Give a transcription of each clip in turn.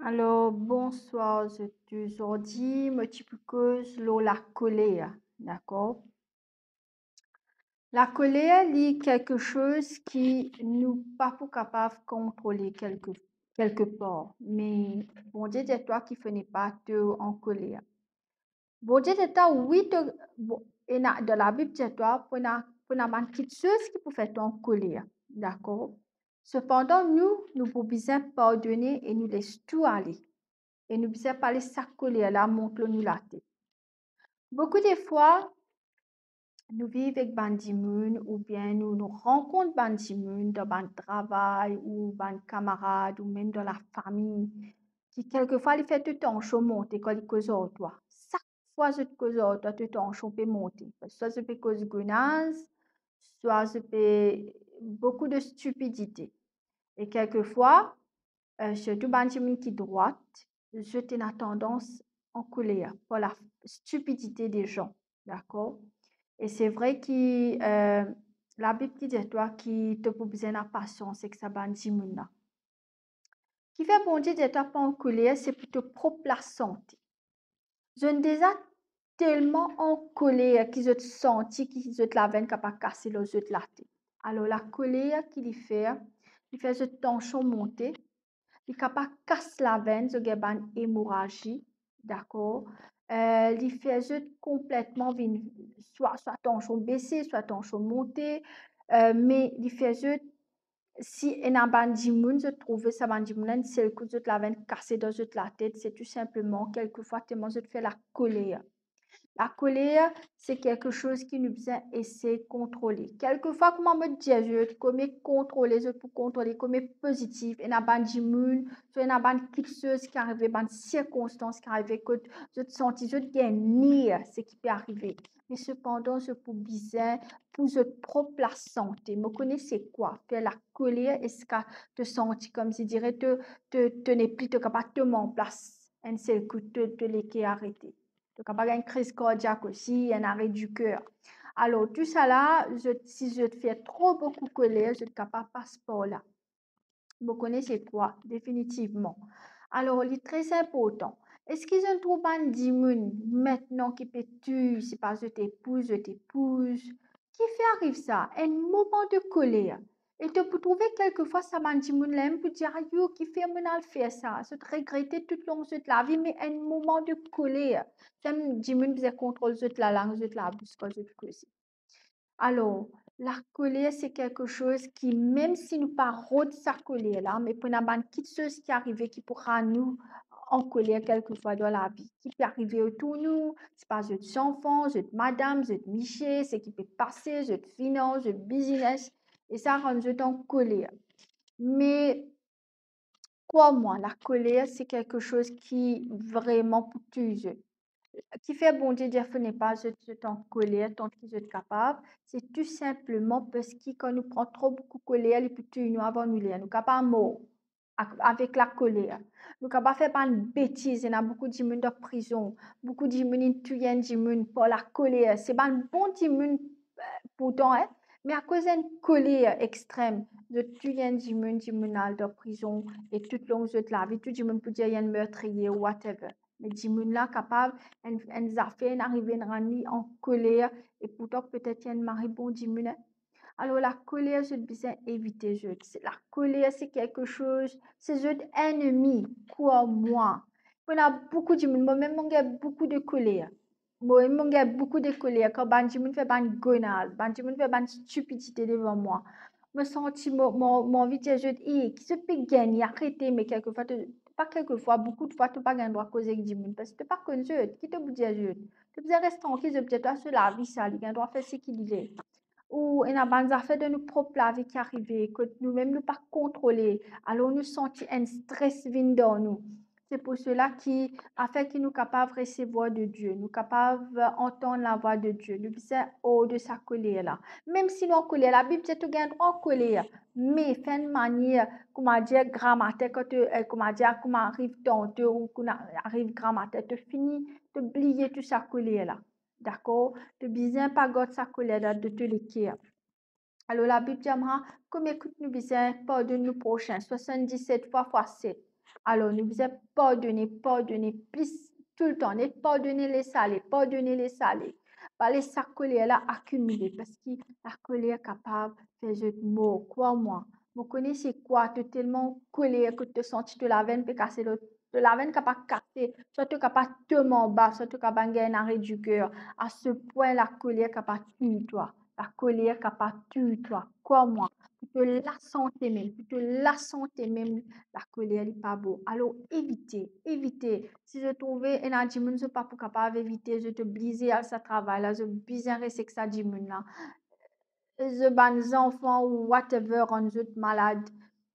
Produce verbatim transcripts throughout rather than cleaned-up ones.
Alor, bonswar zot tou. Zordi, mo ti pou koz lor lakoler, dakor? Lakoler, li kiksoz ki nou pa pou kapav kontrole kelke, kelke par. Me Bondie dir twa ki fode pa to ankoler. Bondie dir twa, wi, to, bon, ena, dan Labib dir twa, pou ena, pou ena bann kiksoz ki pou fer to ankoler, dakor? Sepandan, nou, nou pou bizin pardone e nou les tou ale. E nou bizin pa les sa koler la mont lor nou latet. Boukou de fwa, nou viv ek bann dimoun oubien nou, nou rankont bann dimoun dan bann travay ou bann kamarad ou mem dan lafami, ki kelkefwa li fer to tansion monte kan li koz ar twa. Sak fwa zot koz ar twa, to tansion pe monte. Swa zot pe koz gonaz, swa zot pe boukou de stipidite. E kelkefwa, eh, sirtou bann dimoun ki drwat, zot ena tandans ankoler par lastipidite de zan, dakor? E se vre ki, eh, Labib ki dir twa ki to pou bizin ena pasians ek sa bann dimoun la. Kifer Bondie dir twa pa ankoler, se pou to prop lasante. Zot inn deza telman ankoler ki zot santi ki zot lavenn kapav kase lor zot latet. Alor, lakoler ki li fer, li fer zot tansion monte, li kapav kas lavenn, zot gagn bann emorazi, dakor? Eh, li fer zot konpletman vinn swa, swa tansion bese, swa tansion monte, eh, me li fer zot, si ena bann dimoun, zot trouve sa bann dimoun la, enn sel kou zot lavenn kase dan zot latet, se tou sinpleman, kelkefwa, telman zot fer lakoler. Lakoler, se kiksoz ki nou bizin esey kontrole. Kelkefwa, kouma mo dir zot, kouma kontrole, zot pou kontrole, kouma pozitif, ena bann dimoun, swa ena bann kiksoz ki arive, bann sirkonstans ki arive, kot zot santi zot gagn ner seki pe arive. Me sepandan, zot pou bizin pou zot prop lasante. Mo kone se kwa, fer lakoler, ziska to santi koumsi dire to, to, to nepli to kapav tom anplas, enn sel kou to, to leker arete. To kapav gagn kriz kardiak osi, enn are di ker. Alor, tousala, zot, si zot fer tro boukou koler, zot kapav pas par la. Mo kone se kwa, definitivman. Alor, li tre inportan. Eski zot trouv bann dimoun aster ki pe touy, sipa zot epouz, zot epouz? Kifer ariv sa? Enn moman de koler. E to pou trouve kelkefwa sa bann dimoun la mem pou dir, "Ayo, kifer mo'nn al fer sa?" Zot regrete toutlong zot lavi, me enn moman de koler. Sa dimoun bizin kontrol zot lalang, zot labous kan zot koze. Alor, lakoler se kiksoz ki, mem si nou pa rod sa koler la, me pou ena bann kiksoz ki arive ki pou rann nou ankoler kelkefwa dan lavi, ki pe arive otour nou, sipa zot zanfan, zot madam, zot misie, seki pe pase, zot finans, zot biznes, e sa rann zot ankoler. Me krwar mwa, lakoler se kiksoz ki vreman pou touy zot. Kifer Bondie dir fode pa zot, zot ankoler tan ki zot kapav, se tou sinpleman parski kan nou pran tro boukou koler, li pou touy nou avan nou ler. Nou kapav mor ak-, avek lakoler. Nou kapav fer bann betiz, ena boukou dimoun dan prizon, boukou dimoun inn touy enn dimoun par lakoler. Se bann bon dimoun, eh, pourtan, eh, me akoz enn koler extrem, zot touy enn dimoun, dimoun al dan prizon, e toutlong zot lavi, tou dimoun pou dir li enn mertriye ou whatever. Me dimoun la kapav enn, enn zafer inn arive, inn rann li ankoler, e pourtan petet li enn mari bon dimoun, eh. Alor, lakoler, zot bizin evite zot. Se, lakoler, se kiksoz, se zot ennmi, krwar mwa. Pou ena boukou dimoun, mo mem mo gagn boukou de koler. Mo mem mo gagn boukou de koler kan bann dimoun fer bann gonaz, bann dimoun fer bann stipidite devan mwa. Mo santi mo, mo, mo anvi dir zot, "E, ki zot pe gagne? Arete." Me kikfwa to, pa kikfwa, boukou de fwa to pa gagn drwa koze ek dimoun, parski to pa konn zot, ki to pou dir zot? To bizin res trankil, zot bizin dir twa so lavi sa, li gagn drwa fer seki li le. Ou ena bann zafer dan nou prop lavi ki arive, kot nou mem nou pa kontrole, alor nou santi enn stres vinn dan nou. Se pou sela ki, afin ki nou kapav resevwar de Die, nou kapav antann lavwa de Die, nou bizin or de sa koler la. Mem si nou ankoler, Labib dir to gagn drwa ankoler, me fer enn manier, kouma dir, gramatin, kan to, eh, kouma dir, kouma ariv tante ou kouma ariv gramatin, to fini, to bliye tou sa koler la. Dakor? To bizin pa gard sa koler la dan to leker. Alor, Labib dir mwa, kouma kout nou bizin pardonn nou prosin, swasann-diset fwa, fwa set. Alor, nou bizin pardone, pardone plis toultan, net pardone, les ale, pardone, les ale. Pa les sa koler la akimile, parski lakoler kapav fer zot mor. Krwar mwa, mo kone se kwa, to telman koler ki to santi to lavenn pe kase, to lavenn kapav kase, swa to kapav tom anba, swa to kapav gagn arrêt du cœur. A se pwin, lakoler kapav tiy twa. Lakoler kapav tiy twa. Krwar mwa, pou to lasante mem, pou to lasante mem, lakoler li pa bon. Alor, evite, evite. Si zot trouve ena dimoun zot pa pou kapav evite, zot oblize al sa travay la, zot bizin res ek sa dimoun la. Zot bann zanfan ou whatever rann zot malad,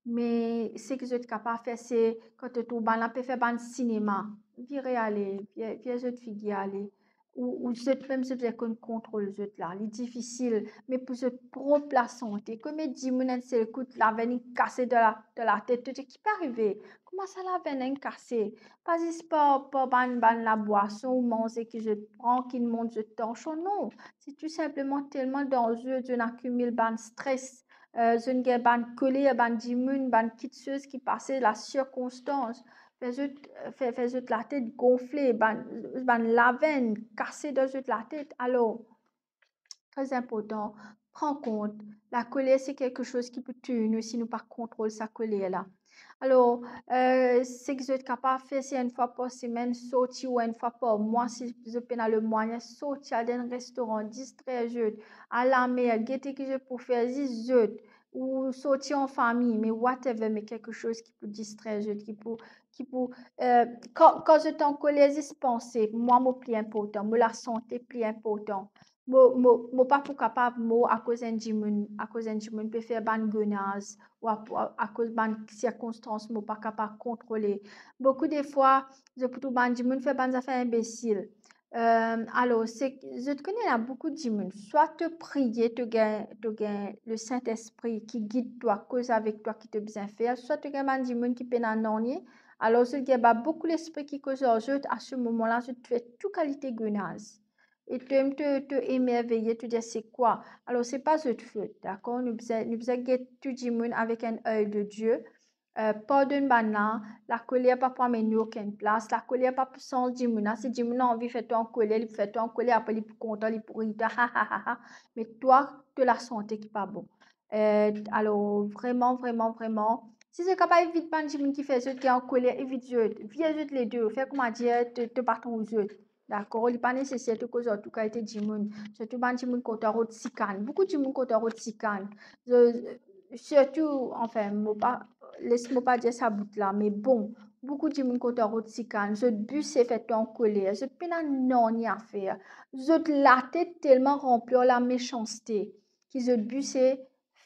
me seki zot kapav fer, se kan to trouv bann la pe fer bann sinema, vire ale, vir, vir zot figir ale. Ou, ou zot mem zot bizin konn kontrol zot la, li difisil, me pou zot prop lasante, kouma dimoun enn sel kout lavenn inn kase dan la, dan latet, to dir, ki pe arive? Kouma sa lavenn inn kase? Pa zis par, par bann, bann labwason ou manze ki zot pran, ki mont zot tansion, non. Se tou sinpleman telman danzere, zot inn akimil bann stres, eh, zot inn gagn bann koler, bann dimoun, bann kiksoz ki pase, lasirkonstans, fer zot, fer, fer zot latet gonfle, bann, bann lavenn kase dan zot latet. Alor, tre inportan, pran kont, lakoler se kiksoz ki pou tiy nou si nou pa kontrol sa koler la. Alor, eh, seki zot kapav fer, se enn fwa par semenn sorti ou enn fwa par mwa, si zot pena lemwayin, sorti, al dan enn restoran, distrer zot, al lamer, gete ki zot pou fer, zis zot, ou sorti an fami, me whatever, me kiksoz ki pou distrer zot, ki pou, ki pou, eh, kan, kan zot ankoler, zis panse, mwa mo pli inportan, mo lasante pli inportan. Mo, mo, mo pa pou kapav mor akoz enn dimoun, akoz enn dimoun pe fer bann gonaz, ou a, a, akoz bann sirkonstans mo pa kapav kontrole. Boukou de fwa, zot pou trouv bann dimoun fer bann zafer inbesil. Eh, alor, se, zot kone ena boukou dimoun, swa to priye, to gagn, to gagn Lesintespri ki gid twa, koz avek twa ki to bizin fer, swa to gagn bann dimoun ki pena nanye, alor zot gagn ba boukou lespri ki koz ar zot, a se moman la, zot fer tou kalite gonaz. E to mem to, to emerveye, to dir, se kwa? Alor, se pa zot fot, dakor? Nou bizin, nou bizin get tou dimoun avek enn oeil de Dieu. Eh, pardonn bann la, lakoler pa pou amenn nou okenn plas, lakoler pa pou sanz dimoun la. Si dimoun la anvi fer twa ankoler, li pou fer twa ankoler, apre li pou kontan, li pou riy twa, ha, ha, ha, ha. Me twa, to lasante ki pa bon. Eh, alor, vreman, vreman, vreman, si zot kapav evit bann dimoun ki fer zot gagn ankoler, evit zot, vir zot lede, fer koumadir to, to pa trouv zot. Dakor? Li pa neseser to koz ar tou kalite dimoun, sirtou bann dimoun kontan rod sikann. Boukou dimoun kontan rod sikann. Zo-, sirtou, anfin, mo pa, les mo pa dir sa bout la, me bon, boukou dimoun kontan rod sikann. Zot bi se fer twa ankoler. Zot pena nanye a fer. Zot latet telman ranpli ar lamesanste ki zot bi se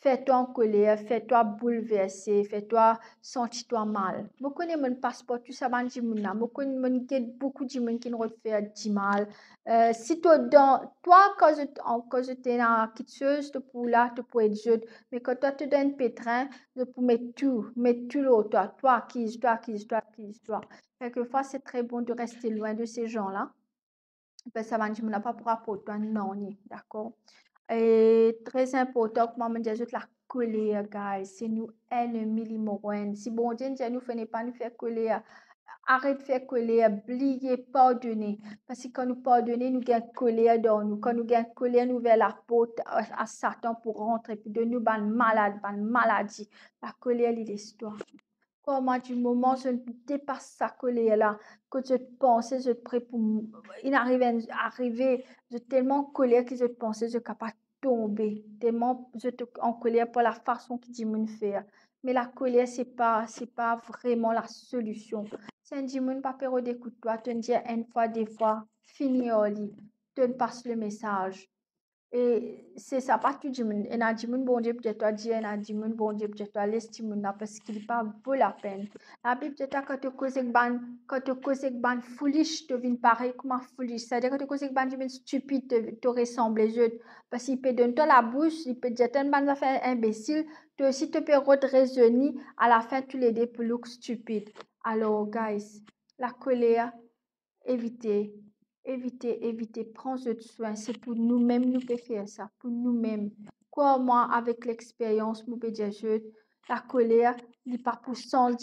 fer twa ankoler, fer twa boulverse, fer twa santi twa mal. Mo kone, mo'nn pas par tou sa bann dimoun la. Mo konn, mo'nn get boukou dimoun ki'nn rod fer dimal. Eh, si to dan, twa, kan zot, an, kan zot ena kiksoz, to pou la, to pou ed zot. Me kan twa to dan enn petrin, zot pou met tou, met tou lor twa, twa akiz, twa akiz, twa akiz, twa. Kelkefwa, se tre bon de reste lwin de se zan la. Parski sa bann dimoun la pa pou raport twa nanye, dakor? E tre inportan, kouma mo dir zot, lakoler, guys, se nou lennmi nimero enn. Si Bondie dir nou fode pa nou fer koler, aret fer koler, bliye, pardone. Parski kan nou pardone, nou gagn koler dan nou. Kan nou gagn koler, nou ouver laport a, a Satan pou rantre, pou donn nou bann malad, bann maladi. Lakoler, li les twa. Kouma di moman zot depas sa koler la, kot zot panse zot pre pou m-, inn arive enn, arive, zot telman ankoler ki zot panse zot kapav tonbe, telman zot ankoler par lafason ki dimoun fer. Me lakoler, se pa, se pa vreman lasolision. Si enn dimoun pa pe rod ekout twa, to'nn dir enn fwa, de fwa, fini ar li, to'nn pas lemesaz. E se sa, pa tou dimoun. Ena dimoun Bondie pou dir twa dir, ena dimoun Bondie pou dir twa les dimoun la, parski li pa vo lapenn. Labib dir twa, kan to koz ek bann, kan to koz ek bann foolish, to vinn parey kouma foolish. Savedir, kan to koz ek bann dimoun stipid, to, to resanble zot. Parski li pe donn twa labous, li pe dir twa enn bann zafer inbesil, to osi to pe rod rezoni, alafin toulede pou look stipid. Alor, guys, lakoler, evite, evite, evite, pran zot swin, se pou noumem nou pe fer sa, pou noumem. Krwar mwa, avek lexperyans, mo pe dir zot, lakoler, li pa pou sanz